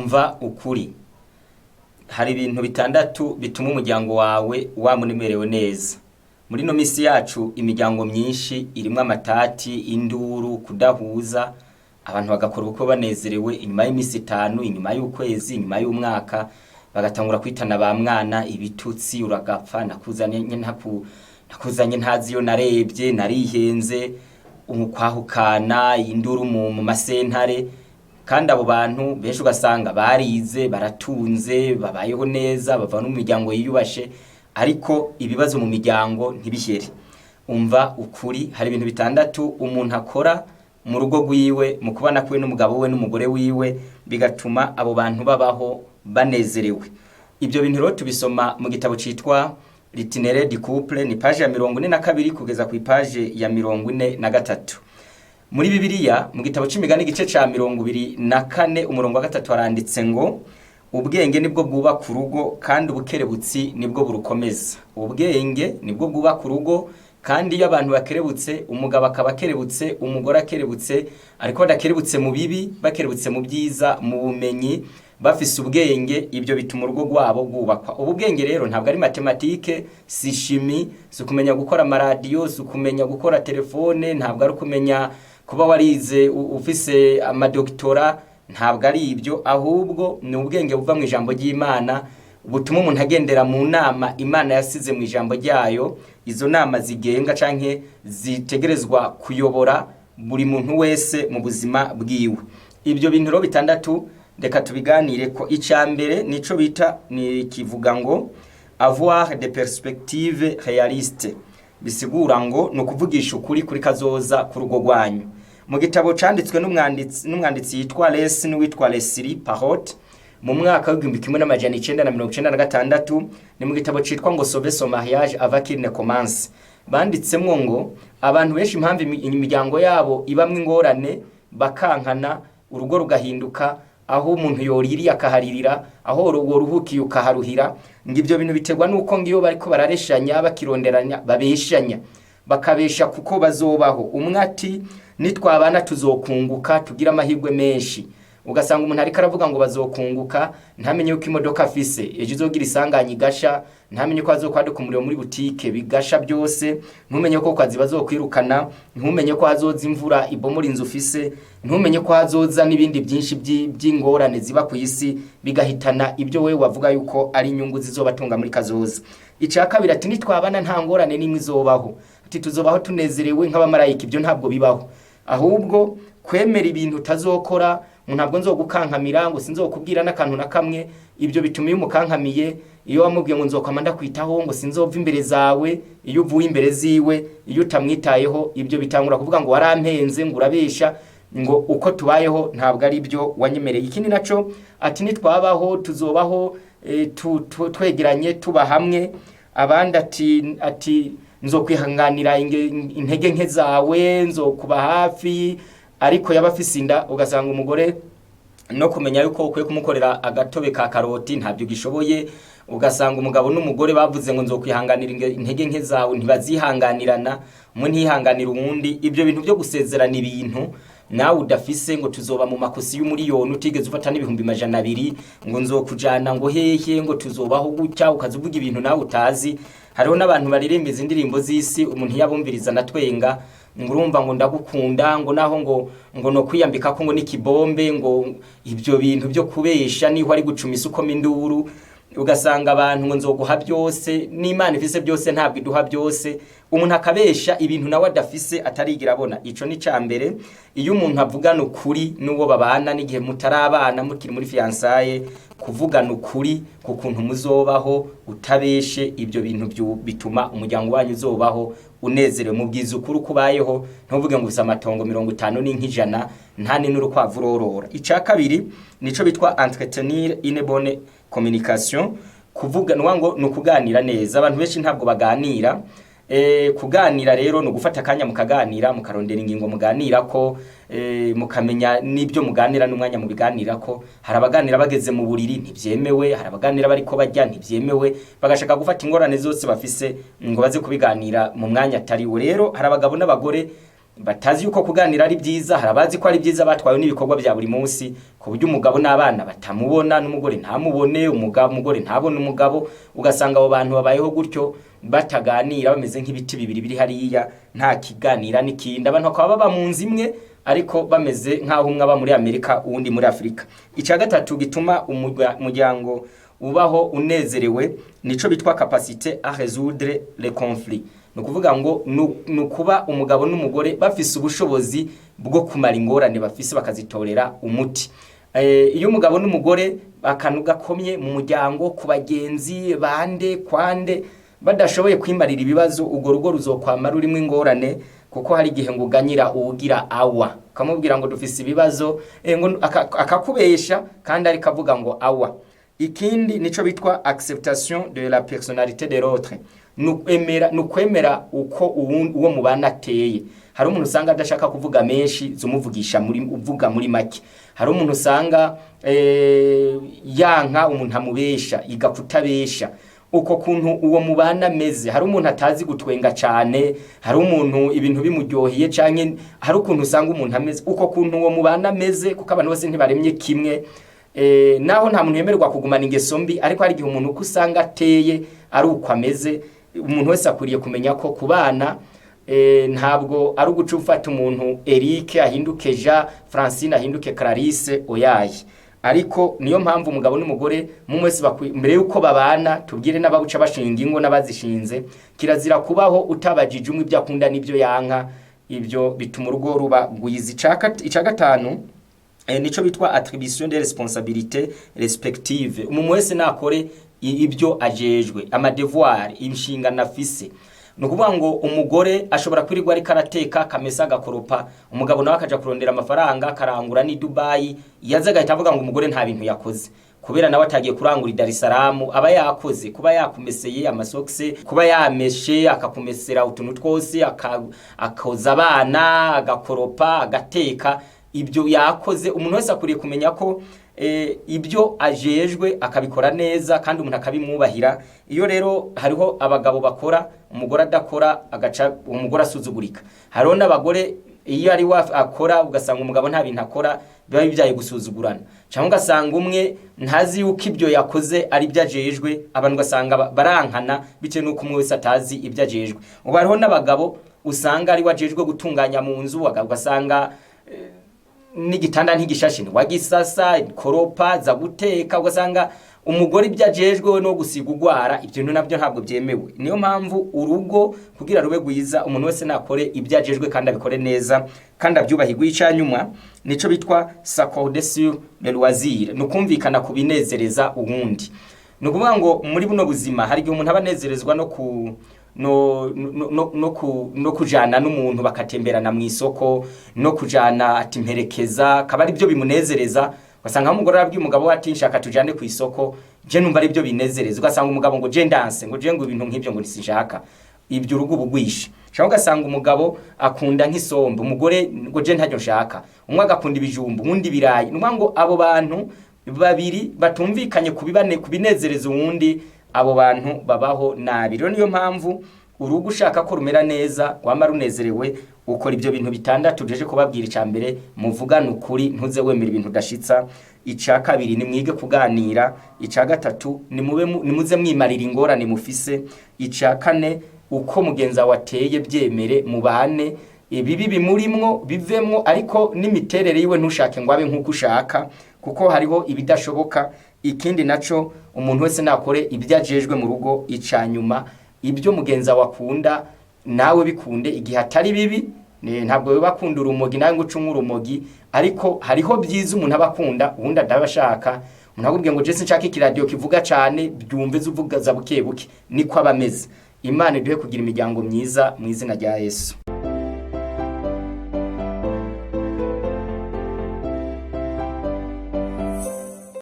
Umva ukuri. Hari ibintu bitandatu bituma umuryango wawe wama umerewe neza. Muri ino misi yacu imiryango myinshi irimwo amatati, induru, kudahuza, abantu bagakora ubukwe banezerewe, inyuma y'imisi itanu, inyuma y'ukwezi, inyuma y'umwaka, bagatangura kwitana ba mwana, ibitutsi, uragapfa, nakuzanye ntazi iyo narebye, narihenze, ukwahukana, induru mu masentare, kandi abo bantu benshi ugasanga barize, baratunze, babayeho neza, bava no mu miryango yiyubashe, ariko ibibazo mu miryango ntibihere. Umva ukuri, hari ibintu bitandatu umuntu akora mu rugo rwiwe, mu kubana kwiwe n'umugabo we n'umugore wiwe, bigatuma abo bantu babaho banezerewe. Ibyo bintu rero tubisoma mu gitabo citwa L'itinéraire du couple, ni paje ya 42 kugeza kw'ipaje ya 43. Muri Bibiliya, mu gitabo c'Imigani igice ca 24 umurongo wa 3 haranditse ngo: "Ubwenge nibwo bwubaka urugo kandi ubukerebutsi nibwo burukomeza." Ubwenge nibwo bwubaka urugo, kandi iyo abantu bakerebutse, umugabo akaba akerebutse, umugore akerebutse, ariko badakerebutse mu bibi, bakerebutse mu byiza, mu bumenyi, bafise ubwenge, ibyo bituma urugo rwabo rwubakwa. Ubu bwenge rero ntabwo ari matematike, si chimie, si ukumenya gukora amaradiyo, si ukumenya gukora telefone, ntabwo ari ukumenya kuba warize ufise amadoktora, ntabwo ari ibyo, ahubwo ni ubwenge buva mu ijambo ry'Imana, butuma umuntu agendera mu nama Imana yasize mu ijambo ryayo, izo nama zigenga canke zitegerezwa kuyobora buri muntu wese mu buzima bwiwe. Ibyo bintu rero bitandatu reka tubiganire ko. Ica mbere nico bita, ni kivuga ngo "avoir des perspectives réalistes", bisigura ngo ni ukuvugisha ukuri kuri kazoza ku rugo rwanyu. Mu gitabo canditswe n'umwanditsi yitwa Les n'uwitwa Leslie Parrot mu mwaka w'1996, ni mu gitabo citwa ngo "Sauver son mariage avant qu'il ne commence", banditsemwo ngo abantu benshi impamvu imiryango yabo ibamwo ingorane, bakankana, urugo rugahinduka aho umuntu yoririye akaharirira, aho woruhukiye ukaharuhira, ngo ibyo bintu biterwa nuko ngiyo bariko barareshanya, bakironderanya, babeshanya, bakabesha kuko bazobaho. Umwe ati: "Nitwabana tuzokunguka, tugira amahirwe menshi." Ugasanga umuntu ariko aravuga ngo bazokunguka, ntamenye yuko imodoka afise ejo izogira isanganya igasha, ntamenye ko azokwaduka umuriro muri butike bigasha byose, ntumenye ko kazi bazokwirukana, ntumenye ko hazoza imvura ibomora inzu ufise, ntumenye ko hazoza n'ibindi byinshi by'ingorane ziba ku isi, bigahitana ibyo wewe wavuga yuko ari inyungu zizobatunga muri kazoza. Icya kabiri ati: "Nitwabana nta ngorane n'imwe izobaho", ati: "Tuzobaho tunezerewe nk'abamarayika." Ibyo ntabwo bibaho, ahubwo kwemera ibintu utazokora, ngo ntabwo nzogukankamira, ngo sinzokubwira n'akantu na kamwe, ibyo bituma iyo umukankamiye, iyo wamubwiye ngo nzokwama ndakwitaho, ngo sinzova imbere zawe, iyo uvuye imbere ziwe, iyo utamwitayeho, ibyo bitangura kuvuga ngo warampenze, ngo urabesha, ngo uko tubayeho ntabwo ari byo wanyemereye. Ikindi naco ati: "Nitwabaho tuzobaho twegeranye, tuba hamwe." Abandi ati: "Nzokwihanganira intege nke zawe, nzokuba hafi." Ariko yaba afise inda, ugasanga umugore no kumenya yuko ukwiye kumukorera agatobe ka karoti ntabyo gishoboye. Ugasanga umugabo n'umugore bavuze ngo nzokwihanganira intege nke zawe, ntibazihanganirana, umwe ntihanganira uwundi. Ibyo bintu byo gusezerana ibintu nawe udafise, ngo tuzoba mu makosi y'umuriyoni, utigeze ufata n'200,000, ngo nzokujana, ngo hehe, ngo tuzobaho gutya, ukaza uvuga ibintu nawe utazi. Hariho n'abantu baririmba izi ndirimbo z'isi, umuntu yabumviriza natwenga, ngo urumva ngo ndagukunda, ngo naho ngo no kwiyambika ko ngo n'ikibombe, ngo ibyo bintu byo kubesha niho ari gucumisa ukoma induru. Ugasanga abantu ngo nzoguha byose, n'Imana ifise byose ntabwo iduha byose. Umuntu akabesha ibintu nawe adafise, atarigira abona. Ico ni ca mbere. Iyo umuntu avugana ukuri n'uwo babana, n'igihe mutarabana, mukiri muri fiançailles, kuvugana ukuri ku kuntu muzobaho utabeshe, ibyo bintu bituma umuryango wanyu uzobaho unezerewe. Mubwiza ukuri uko ubayeho, ntuvuge ngo ufise amatongo 50 n'inka 100, nta n'urukwavu urorora. Ica kabiri nico bitwa "entretenir une bonne communication", kuvuga nuwa ngo ni ukuganira neza. Abantu benshi ntabwo baganira. Kuganira rero ni ugufata akanya mukaganira, mukarondera ingingo muganirako, mukamenya n'ibyo muganira n'umwanya mubiganirako. Hari abaganira bageze mu buriri, ntibyemewe. Hari abaganira bariko barya, ntibyemewe. Bagashaka gufata ingorane zose bafise ngo baze kubiganira mu mwanya atari wo. Rero hari abagabo n'abagore Batazi yuko kuganira ari byiza. Hari abazi ko ari byiza batwawe n'ibikorwa bya buri munsi, ku buryo umugabo n'abana batamubona, n'umugore ntamubone umugabo, umugore ntabone umugabo. Ugasanga abo bantu babayeho gutyo bataganira, bameze nk'ibiti bibiri biri hariya, nta kiganira n'ikindi. Abantu bakaba baba mu nzu imwe, ariko bameze nk'aho umwe aba muri Amerika, uwundi muri Afurika. Icya gatatu gituma umuryango ubaho unezerewe nico bitwa capacité à résoudre les conflits. Ni ukuvuga ngo ni ukuba umugabo n'umugore bafise ubushobozi bwo kumara ingorane bafise, bakazitorera umuti. Iyo umugabo n'umugore akantu gakomye mu muryango, ku bagenzi bande kwande, badashoboye kwimarira ibibazo, urwo rugo ruzokwama rurimo ingorane, kuko hari igihe ngo uganyira uwugira awa, ukamubwira ngo dufise ibibazo, ngo akakubesha kandi ariko avuga ngo awa. Ikindi nico bitwa acceptation de la personnalité de l'autre, ni ukwemera uko uwo mubana ateye. Hari umuntu usanga adashaka kuvuga menshi, zumuvugisha muri uvuga muri make. Hari umuntu usanga yanka umuntu amubesha, iga kutabesha uko kuntu uwo mubana ameze. Hari umuntu atazi gutwenga cyane, hari umuntu ibintu bimuryoheye, canke hari ukuntu usanga umuntu ameze, uko kuntu uwo mubana ameze, kuko abantu bose ntibaremye kimwe. Naho nta muntu yemererwa kugumana ingeso mbi, ariko hari igihe umuntu uko usanga ateye ari uko ameze. Umuntu wese akwiriye kumenya ko ku bana ntabwo ari uguca ufata umuntu Eric ahinduke Jean, Francine ahinduke Clarisse, oyaye. Ariko niyo mpamvu umugabo n'umugore mu wese mbere yuko babana, tubwire n'ababuca bashinga ingo n'abazishinze, kirazira kubaho utabajije umwe ibyo akunda n'ibyo yanka. Ibyo bituma urugo ruba rwiza. Ica gatanu nico bitwa attribution des responsabilités respectives. Umuntu wese nakore ibyo ajejwe, ama devoir, inshingano afise. Ni ukuvuga ngo umugore ashobora kwirirwa ariko arateka, akamesa, agakoropa, umugabo nawe akaja kurondera amafaranga, akarangura ni Dubai, yaza agahita avuga ngo umugore nta bintu yakoze kubera nawe atagiye kurangura i Dar es Salaam. Aba yakoze kuba yakumeseye amasokse, kuba yameshe, akakumesera utuntu twose, akoza abana, agakoropa, agateka, ibyo yakoze. Umuntu wese akwiriye kumenya ko ibyo ajejwe akabikora neza, kandi umuntu akabimwubahira. Iyo rero hariho abagabo bakora, umugore adakora, agaca umugore asuzugurika. Hariho n'abagore iyo ari we akora, ugasanga umugabo nta bintu akora, biba bibyaye gusuzugurana, cyangwa ugasanga umwe ntazi yuko ibyo yakoze ari byo ajejwe. Abantu ugasanga barankana bitewe n'uko umwe wese atazi ibyo ajejwe. Ubu hariho n'abagabo usanga ari we ajejwe gutunganya mu nzu, ugasanga n'igitanda ntigishashe, ntiwagisasa, koropa, za guteka, ugasanga umugore ibyo ajejwe we no gusiga ugwara. Ibyo bintu nabyo ntabwo byemewe. Niyo mpamvu urugo kugira rube rwiza, umuntu wese nakore ibyo ajejwe kandi abikore neza kandi abyubahirwe. Icyanyuma nico bitwa s'accorder sur le loisir, ni ukumvikana ku binezereza uwundi. Ni ukuvuga ngo muri buno buzima hari igihe umuntu aba anezerezwa no ku no no no, no, ku, no kujana n'umuntu bakatemberana mu isoko, no kujana ati mperekeza, akaba ari byo bimunezereza. Ugasanga nk'umugore arabwiye umugabo we ati nshaka tujane ku isoko, je numva ari byo binezereza. Ugasanga umugabo ngo je ndanse, ngo je ngo ibintu nk'ibyo ngo sinshaka ibyo, urugo ubugwishe. Cyangwa ugasanga umugabo akunda nk'isombe, umugore ngo je ntaryo nshaka, umwe agakunda ibijumbu, uwundi ibirayi. Ni ukuvuga ngo abo bantu babiri batumvikanye kubibane kubinezereza uwundi, abo bantu babaho nabi. Rero niyo mpamvu urugo ushaka ko rumera neza, wama runezerewe, ukora ibyo bintu bitandatu jeje kubabwira. Icya mbere, muvugane ukuri, ntuze wemera ibintu udashitsa. Icya kabiri, nimwige kuganira. Icya gatatu, nimuze mwimarira ingorane mufise. Icya kane, uko mugenzi wawe ateye byemere, mubane, ibibi bimurimwo bivemwo, ariko n'imiterere yiwe ntushake ngo abe nk'uko ushaka, kuko hariho ibidashoboka. Ikindi naco, umuntu wese nakore ibyo ajejwe mu rugo. Icanyuma, ibyo mugenzi wawe akunda nawe bikunde igihe atari bibi. Ntabwo biba akunda urumogi nawe ngo uce unywa urumogi, ariko hariho byiza umuntu aba akunda uwundi adaba ashaka. Umuntu akubwiye ngo je sinshaka ikiradiyo kivuga cane, byumve uvuga za buke buke, niko aba ameze. Imana iduhe kugira imiryango myiza mu izina rya Yesu.